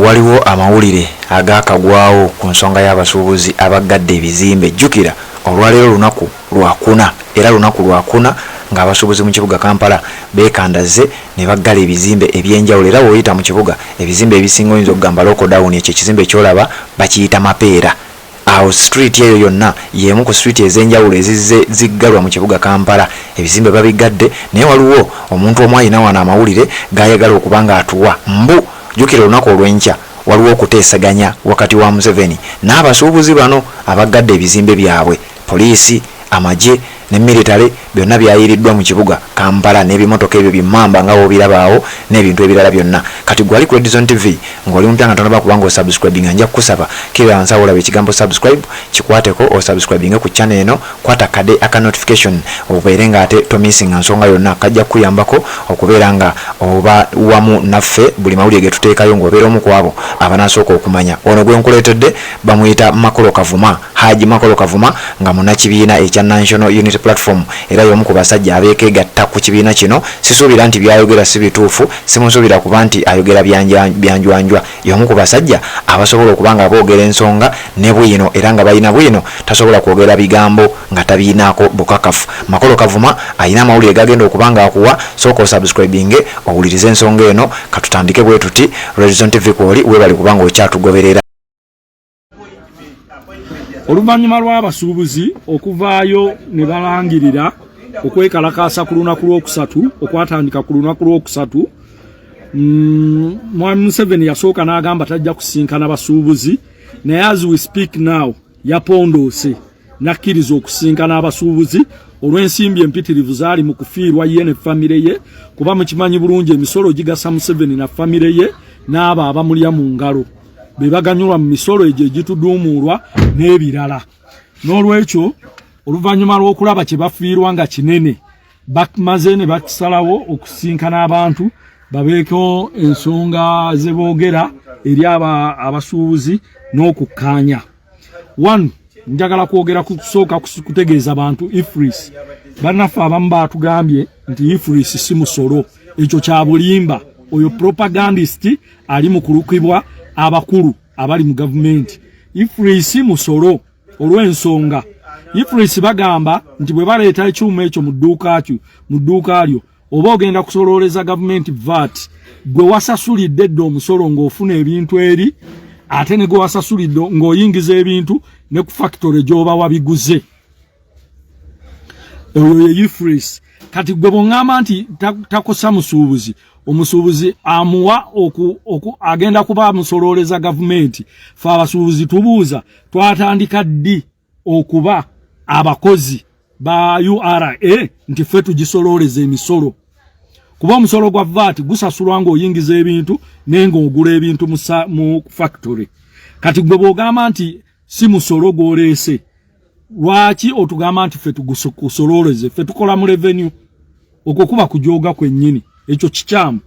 Waliwo amawulire agaakagwawo ku nsonga y'abasuubuzi abaggadde ebizimbe. Jjukira olwaleero lunaku Lwakuna era lunaku Lwakuna ng'abasuubuzi mu kibuga Kampala beekandazze ne baggala ebizimbe eby'enjawulo era bw'oyita mu kibuga ebizimbe ebisinga oyinza okugamba lokodawuni ekyo ekizimbe ky'olaba bakiyita Mapeera. Awo street eyo yonna y'emu ku street ez'enjawulo ezizze ziggalwa mu kibuga Kampala. Ebizimbe babiggadde naye waliwo omuntu omu alina wano amawulire g'ayagala okuba ng'atuwa mbu jjukira olunaku olw'enkya waliwo okuteeseganya wakati wa Museveni n'abasuubuzi bano abaggadde ebizimbe byabwe. Poliisi, amagye ne miritale byonna byayiiriddwa mu kibuga Kampala n'ebimotoka ebyo bi Mmamba nga w'obiraba awo n'ebintu ebirala byonna. Kati ggwe ali ku Red Zone TV ng'oli mupya nga tonnaba kuba ng'osubscribinga nja kukusaba kkirira wansi awo olabe ekigambo subscribe kikwateko osubscribinge ku channel eno, kwata akade aka notification obeere ng'ate tomissinga nsonga yonna kajja kukuyambako okubeera nga oba wamu naffe buli mawulire ge tuteekayo ng'obeera omu ku abo abanasooka okumanya. Ono gwe nkuleetedde bamuyita Makolo Kavuma. Hajj Makolo Kavuma nga munnakibiina ekya Nantional Unity Platform era y'omu ku basajja abeekegatta ku kibiina kino, sisuubira nti by'ayogera si bituufu, simusuubira kuba nti ayogera bya njwanjwa. Y'omu ku basajja abasobola okuba nga boogera ensonga ne bwino era nga balina bwino, tasobola kwogera bigambo nga tabirinaako bukakafu. Makolo Kavuma alina amawulire g'agenda okuba ng'akuwa, sooka osubscribinge owulirize ensonga eno. Katutandike bwetuti, Red Zone TV kwoli, weebale kuba ng'okyatugoberera. Oluvannyuma lw'abasuubuzi okuvaayo ne balangirira okwekalakaasa ku lunaku lwokusatu okwatandika ku lunaku lwokusatu, Mwami Museveni yasooka n'agamba tajja kusinkana basuubuzi, naye as we speak now yapondoose n'akkiriza okusinkana abasuubuzi olw'ensimbi empitirivu zaali mu kufiirwa ye ne famire ye, kuba mukimanyi bulungi emisolo gigasa Museveni na famire ye n'abo abamulya mu ngalo be baganyulwa mu misolo egyo egituduumuulwa n'ebirala. N'olwekyo oluvannyuma lw'okulaba kye bafiirwa nga kinene, bamaze ne bakisalawo okusinkana abantu babeeko ensonga ze boogera eri abasuubuzi n'okukkaanya. One, njagala kwogera kusooka kutegeeza bantu EFRIS. Bannaffe abamu baatugambye nti EFRIS si musolo, ekyo kya bulimba. Oyo propagandist ali mu kulukibwa abakulu abali mu gavumenti. EFRIS musolo olw'ensonga EFRIS bagamba nti bwe baleeta ekyuma ekyo mu dduuka kyo, mu dduuka lyo oba ogenda kusololeza gavumenti VAT, gwe wasasulidde edda omusolo ng'ofuna ebintu eri, ate ne gwe wasasulidde ng'oyingiza ebintu ne ku factory gy'oba wabiguze. Oyo ye EFRIS. Kati gwe bw'oŋŋamba nti takosa musuubuzi, omusuubuzi amuwa agenda kuba amusololeza gavumenti. Fe abasuubuzi tubuuza, twatandika ddi okuba abakozi ba URA nti ffe tugisololeza emisolo? Kuba omusolo gwa VAT gusasulwa ng'oyingiza ebintu naye ng'ogula ebintu mu factory. Kati gwe bw'ogamba nti si musolo gw'oleese, lwaki otugamba nti ffe tugusololeze? Ffe tukola mu revenue. Okwo kuba kujooga kwennyini, ekyo kikyamu.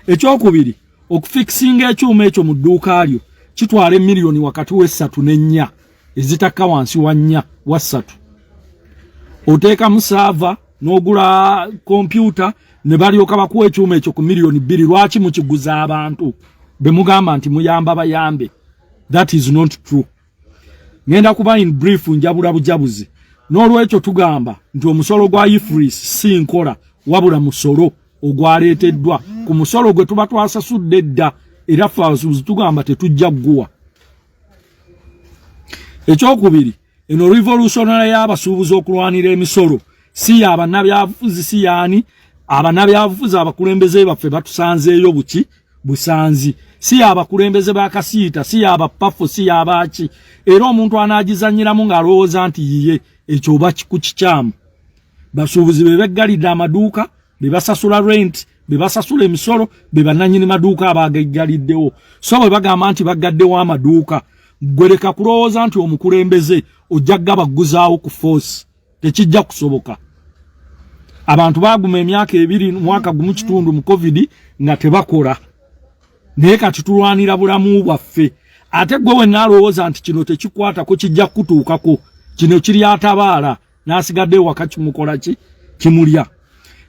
Ekyokubiri, okufikisinga ekyuma ekyo mu dduuka lyo kitwala emiliyoni wakati w'essatu n'ennya ezitakka wansi wa nnya wa ssatu. Oteekamu server n'ogula kompyuta ne balyoka bakuwa ekyuma ekyo ku miliyoni 2. Lwaki mukiguza abantu be mugamba nti muyamba bayambe? That is not true. Ngenda kuba in brief, njabula bujabuzi. N'olwekyo tugamba nti omusolo gwa EFRIS si nkola, wabula musolo ogwaleeteddwa ku musolo gwe tuba twasasudde edda, era ffe abasuubuzi tugamba tetujja gguwa. Ekyokubiri, eno revolutionary y'abasuubuzi okulwanira emisolo si y'abannabyabufuzi, si yaani abannabyabufuzi. Abakulembeze baffe batusanzeeyo buki busanzi, si y'abakulembeze ba kasiita, si y'abapafo, si y'abaaki. Era omuntu anaagizanyiramu ng'alowooza nti yiye, ekyo oba ku kikyamu. Basuubuzi be beggalidde amaduuka, be basasula rent, be basasula emisolo, be bannannyini maduuka abageggaliddewo. So bwe bagamba nti baggaddewo amaduuka, gwe leka kulowooza nti omukulembeze ojja ggabagguzaawo ku force, tekijja kusoboka. Abantu baguma emyaka 2, mwaka gumu kitundu mu COVID nga tebakola, naye kati tulwanira bulamu bwaffe. Ate gwe wenna alowooza nti kino tekikwatako, kijja kukutuukako. Kino kiri atabaala n'asigadde ewaka kimukola ki kimulya.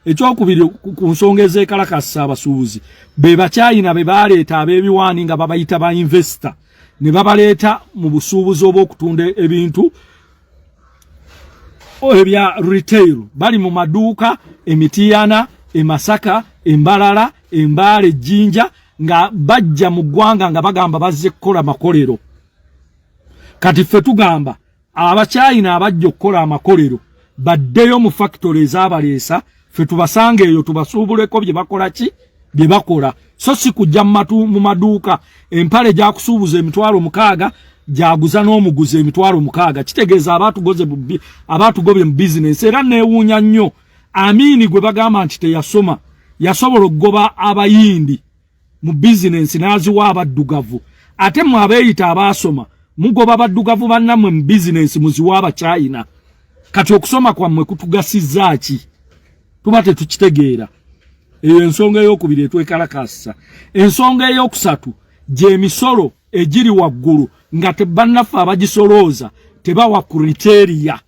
Ekyokubiri, ku nsonga ezeekalakasa abasuubuzi, be Bakyayina be baleeta ab'ebiwaani nga babayita ba investor, ne babaleeta mu busuubuzi obw'okutunda ebintu ebya retail. Bali mu maduuka emitiyana, emasaka, embalala, embaala, ejjinja, nga bajja mu ggwanga nga bagamba bazze kukola makolero. Kati ffe tugamba Abakyayina abajja okukola amakolero baddeyo mu factory ezabaleesa, ffe tubasanga eyo tubasuubuleko bye bakola ki bye bakola, so si kujja mu maduuka. Empale gyakusuubuza 60,000, gyaguza n'omuguzi 60,000, kitegeeza abatugobye mu bizinensi. Era neewuunya nnyo Amiini gwe bagamba nti teyasoma, yasobola okugoba Abayindi mu bizinensi n'aziwa abaddugavu, ate mwe abeeyita abaasoma mugoba baddugavu bannammwe mu bizinensi muziwa Abakyayina. Kati okusoma kwammwe kutugasizza ki? Tuba tetukitegeera. Eyo ensonga eyokubiri etwekalakasa. Ensonga eyokusatu gy'emisolo egiri waggulu nga bannaffe abagisolooza tebawa criteria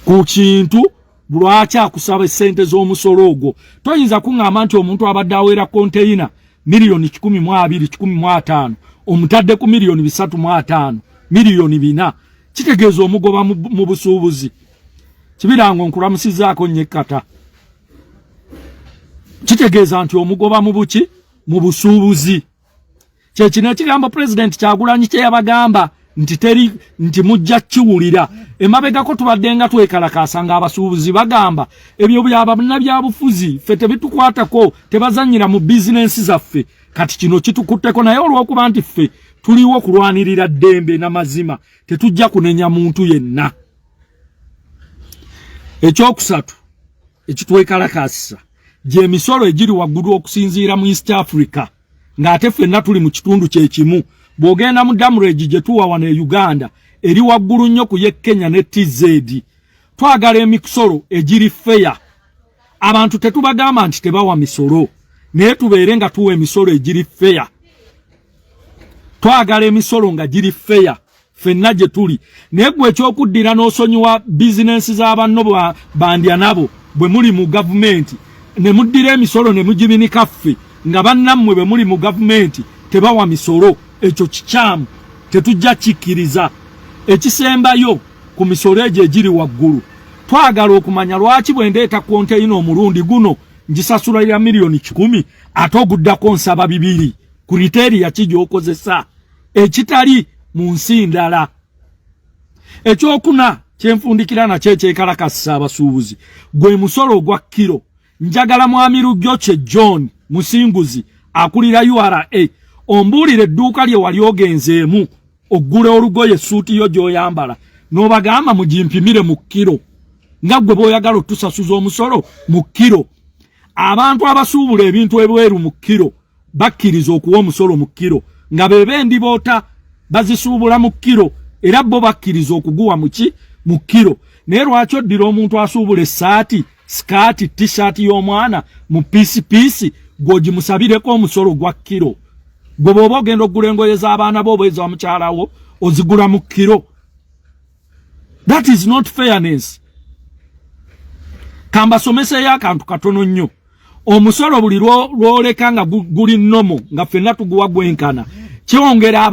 ku kintu lwaki akusaba essente z'omusolo ogwo. Toyinza kuŋŋamba nti omuntu abadde awera konteyina 120,000, 150, omutadde ku 350,000, 4 million, kitegeeza omugoba mu busuubuzi. Kibirango, nkulamusizaako nnyo ekkata. Kitegeeza nti omugoba mu buki, mu busuubuzi. Kyekino ekigambo Pulezidenti Kyagulanyi kyeyabagamba nti teri nti mujja kiwulira. Emabegako tubadde nga twekalakaasa nga abasuubuzi bagamba ebyo byabannabyabufuzi, ffe tebitukwatako, tebazanyira mu bizinensi zaffe. Kati kino kitukutteko, naye olw'okuba nti ffe tuliwo kulwanirira ddembe n'amazima, tetujja kunenya muntu yenna. Ekyokusatu ekitwekalakaasisa gy'emisolo egiri waggulu okusinziira mu East Africa, ng'ate ffenna tuli mu kitundu kyekimu. Bw'ogenda mu demurrage gye tuwa wano e Uganda, eri waggulu nnyo ku ye Kenya ne TZ. Twagala emisolo egiri fair. Abantu tetubagamba nti tebawa misolo, naye tubeere nga tuwa emisolo egiri fair. Twagala emisolo nga giri fair ffenna gye tuli. Naye gwe ekyokuddira n'osonyiwa bizinensi z'abanno bandya nabo bwe muli mu gavumenti, ne muddira emisolo ne mugibinika ffe, nga bannammwe bwe muli mu gavumenti tebawa misolo, ekyo kikyamu, tetujja kikkiriza. Ekisembayo ku misolo egyo egiri waggulu, twagala okumanya lwaki bwe ndeeta konteyina omulundi guno ngisasulira 100 million, ate oguddako nsaba 2. Criteria ki gy'okozesa ekitali mu nsi ndala? Ekyokuna kyenfundikira nakyo ekyekalakasisa abasuubuzi gwe musolo ogwa kiro. Njagala Mwami Lujjokye John Musinguzi akulira URA ombuulire edduuka lye wali ogenzeemu oggula olugoye, essuuti yo gy'oyambala, n'obagamba mugimpimire mu kiro, nga ggwe bw'oyagala otusasuza omusolo mu kiro. Abantu abasuubula ebintu ebweru mu kiro bakkiriza okuwa omusolo mu kiro, nga beba endiboota bazisuubula mu kiro, era bo bakkiriza okuguwa muki, mu kiro. Naye lwaki oddira omuntu asuubula essaati, sikaati, tishaati y'omwana mu piece piece, gw'ogimusabireko omusolo gwa kiro? Gwe bw'oba ogenda okugula engoye z'abaana bo oba eza mukyalawo, ozigula mu kiro? That is not fairness. Kambasomeseyo akantu katono nnyo. Omusolo buli lwoleka nga guli normal, nga ffenna tuguwa gwenkana, kyongera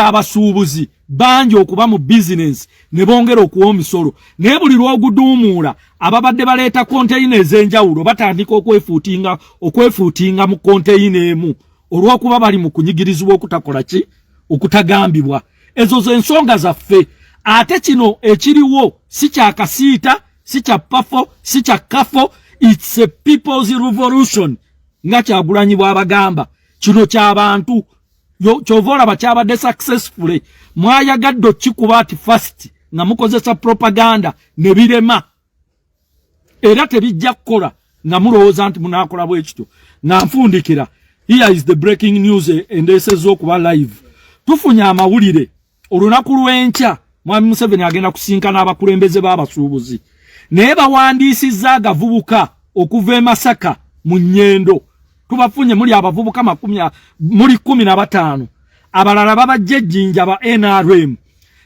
abasuubuzi bangi okuba mu bizinensi ne bongera okuwa omisolo. Naye buli lw'oguduumuula, ababadde baleeta konteyina ez'enjawulo batandika okwefuutinga mu konteyina emu, olw'okuba bali mu kunyigirizibwa okutakola ki, okutagambibwa. Ezo z'ensonga zaffe. Ate kino ekiriwo si kyakasiita, si kya pafo, si kya kafo. It's a people's revolution, nga Kyagulanyi bw'abagamba. Kino ky'abantu, kyova olaba kyabadde successfully. Mwayagadde okikuba ati fast nga mukozesa propaganda ne birema, era tebijja kukola nga mulowooza nti munaakola bwe kityo. Nga nfundikira, here is the breaking news endeesezza okuba live. Tufunye amawulire, olunaku lw'enkya Mwami Museveni agenda kusinkana abakulembeze b'abasuubuzi, naye bawandiisizza agavubuka okuva e Masaka mu Nyendo. Tubafunye, muli abavubuka makumi muli 15, abalala babajja ejjinja ba NRM,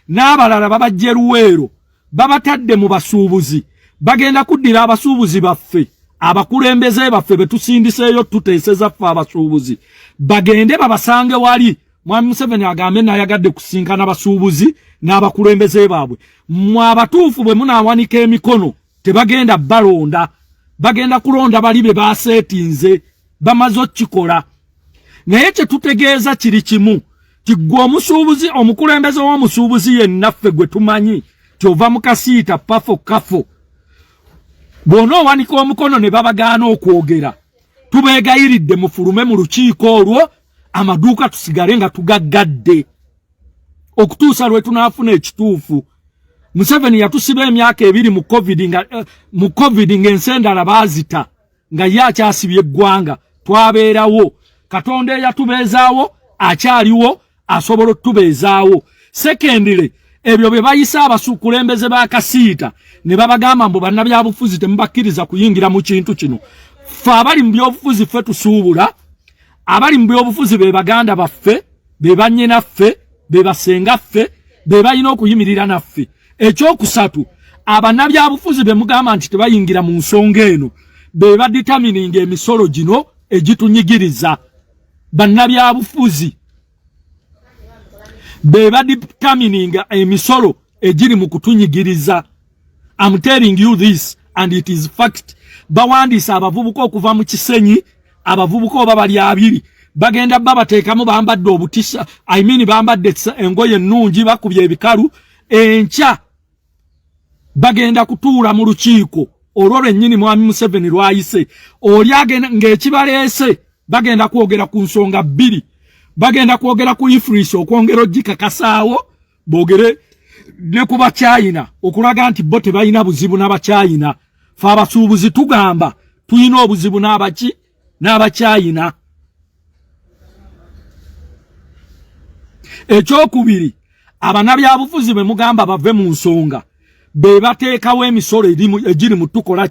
n'abalala babajja Luweero. Babatadde mu basuubuzi, bagenda kuddira abasuubuzi baffe, abakulembeze baffe betusindiseeyo tuteeseza ffe abasuubuzi, bagende babasange wali. Mwami Museveni agambe nayagadde kusinkana basuubuzi n'abakulembeze baabwe. Mmwe abatuufu bwe munaawanika emikono, tebagenda balonda, bagenda kulonda bali be baseetinze, bamaze okukikola. Naye kye tutegeeza kiri kimu, ti ggwe omusuubuzi, omukulembeze w'omusuubuzi yennaffe gwe tumanyi ti ova mu kasiita pafo kafo, bw'onoowanika omukono ne babagaana okwogera, tubeegayiridde mufulume mu lukiiko olwo, amaduuka tusigale nga tugaggadde okutuusa lwe tunaafuna ekituufu. Museveni yatusiba emyaka 2 mu COVID, nga mu COVID ng'ensi endala baazita, nga ye akyasibye eggwanga. Twabeerawo, Katonda eyatubeezaawo akyaliwo, asobola otubeezaawo. Secondly, ebyo bye bayise abasukulembeze ba kasiita ne babagamba mbu bannabyabufuzi temubakkiriza kuyingira mu kintu kino, ffe abali mu byobufuzi ffe tusuubula. Abali mu byobufuzi be baganda baffe, be bannyinaffe, be basengaffe, be balina okuyimirira naffe. Ekyokusatu, abannabyabufuzi be mugamba nti tebayingira mu nsonga eno be badetermininga emisolo gino egitunyigiriza. Bannabyabufuzi be badetermininga emisolo egiri mu kutunyigiriza. I'm telling you this and it is fact. Bawandiisa abavubuka okuva mu Kisenyi, abavubuka oba bali 20, bagenda babateekamu, bambadde obutisa, I mean bambadde engoye ennungi, bakubye ebikalu. Enkya bagenda kutuula mu lukiiko olwo lwennyini mwami Museveni lwayise. Oli agenda ng'ekibaleese, bagenda kwogera ku nsonga bbiri. Bagenda kwogera ku EFRIS okwongera ogikakasaawo, boogere ne ku Bakyayina okulaga nti bo tebalina buzibu n'Abakyayina. Fe abasuubuzi tugamba tulina obuzibu n'abaki? N'Abakyayina. Ekyokubiri, abanabyabufuzi bwe mugamba bave mu nsonga be bateekawo emisolo egiri mu tukola.